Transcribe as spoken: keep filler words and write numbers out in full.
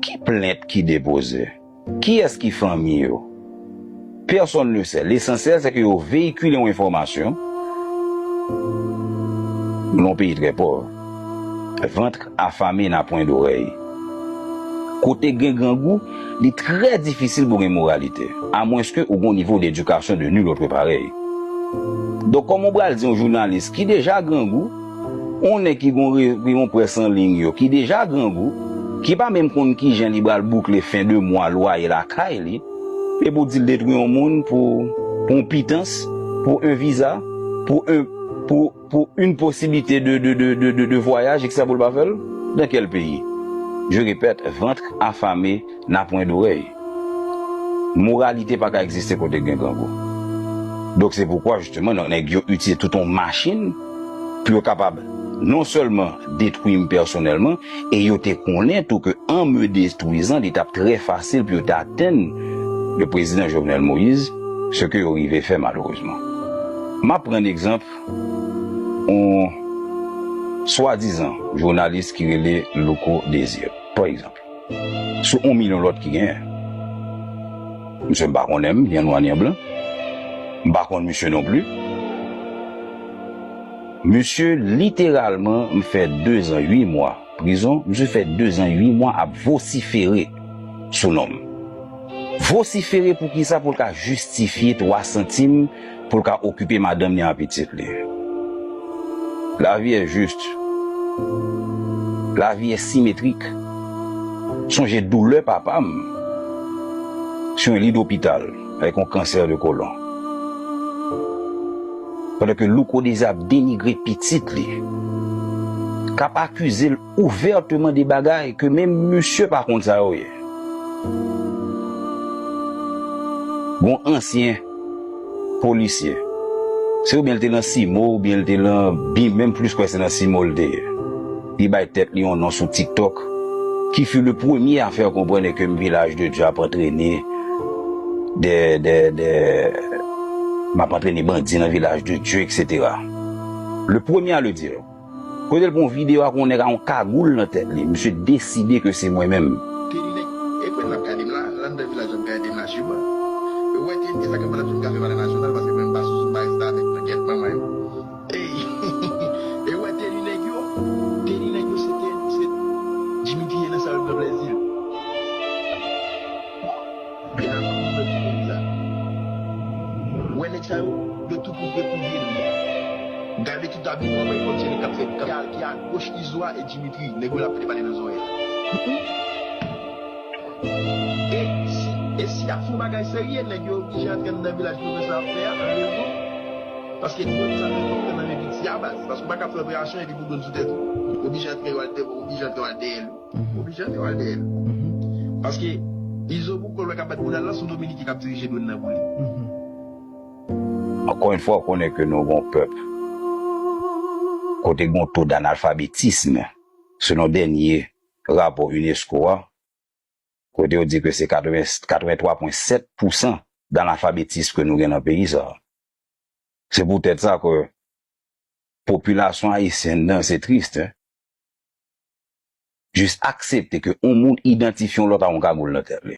Ki plent ki depoze? Kiyès ki fanmi yo? Personne ne sait. Lesansyèl, se ke yo veyikile yon enfòmasyon. Nou nan yon peyi trè pòv. Ventre affamé n'a point d'oreille. Kote gen grangou, li trè difisil pou gen moralite, amwenske ou gen yon nivo d'edikasyon de nul autre pareil. Donk, kòman w pral di yon jounalis ki deja grangou, yon nèg ki gon re-, ki gon près an liy yo, ki deja grangou, ki pa menm konn kijan li pral boukle fen de mwa lwaye lakay li, epi w di l detwi yon moun pou, pou yon pitans, pou yon viza, pou yon, pou, pou yon posiblite de, de, de, de, de, de vwayaj, et cetera pou l pa fè l? Dans quel pays? Je répète, ventre affamé n'a point d'oreille. Moralite pa ka egziste kote gen grangou. Donk, se poukwa, jisteman, nèg yo itilize tout yon machin pou yo kapab non sèlman detwi m pèsonèlman, e yo te konnen tou ke en me détruisant, li t ap trè fasil pou yo te atenn le président Jovenel Moïse, ce que yo rive fè malerezman. M ap pran egzanp yon swadizan jounalis ki rele Louko Désir, pa egzanp. Sou yon milyon lòt ki genyen. Misye m pa konnen m, ni an nwa ni an blan. M pa konn misye non pli. Misye literalman, m fè de zan uit mwa prizon, misye fè de zan uit mwa ap vosifere sou non m. Vosifere pou kisa? Pou l ka jistifye twa santim pou l ka okipe madanm li ak pitit li. La vie est juste. La vie est symétrique. Sonje doulè papa m sou yon li dopital avèk yon kansè de kolon. Pandan ke Louko Désir ap denigre pitit li, k ap akize l ouvèteman de bagay ke menm misye pa konn sa yo ye. Gon ansyen polisye. Se oubyen l te nan Simo, oubyen l te nan bim, menm plis kwè se nan Simo l te ye. Li bay tèt li yon non sou TikTok, qui fut le premier à faire comprendre que m Village de Dieu ap antrene de, de, de, m ap antrene bandi nan Village de Dieu, et cetera. Le premier à le dire. Kote l pran yon videyo ak yon nèg ak yon kagoul nan tèt li. Misye deside ke se mwen menm. Teni nèg, e mwen l ap gade m la, l anndan vilaj l ap gade m la, siman. E w wè Teni, e sa k ap pale ap di m kafe palè nasyonal, paske mwen m pa sou, sou bagay sa avèk nan gèt manman yo. Ey, e w wè Teni nèg yo, Teni nèg yo se Teni, se Dimitri ye nan sa yo nan plèzi l. E nan tout moun nan ti peyi sa. Wè nèg sa yo, yo tou kouvri, kouvri li. Gade tout abitman mwen, kòmsi nèg k ap fè, k ap, ki a, ki a goch Izo a e Dimitri, nèg yo l ap pede pale nan zòrèy la. E si, e si y ap fè yon bagay serye, nèg yo oblije antre anndan vilaj pou wè sa y ap fè a, an rezon. Paske tout sa fè tout nan men piti a baz. Paske w pa ka fè operasyon epi pou dwòn sou tèt ou. Oblije antre yo al dèyè, oblije antre yo al dèyè l. Oblije antre yo al dèyè l. Paske Izo Bouko lè k ap bat boudal lan, se yon Dominiken k ap dirije dwòn nan pou li. Ankò yon fwa, w konnen ke nou gon pèp kote gon to d'analfabetisme, selon dènye rapò unesco a, kote yo di ke se katreven, katreven twa pwen sèt pousan d'analfabetism ke nou gen nan peyi sa. Se poutèt sa ke popilasyon ayisyèn nan, se tris, hein. Jis aksepte ke yon moun idantifye yon lòt ak yon kagoul nan tèt li.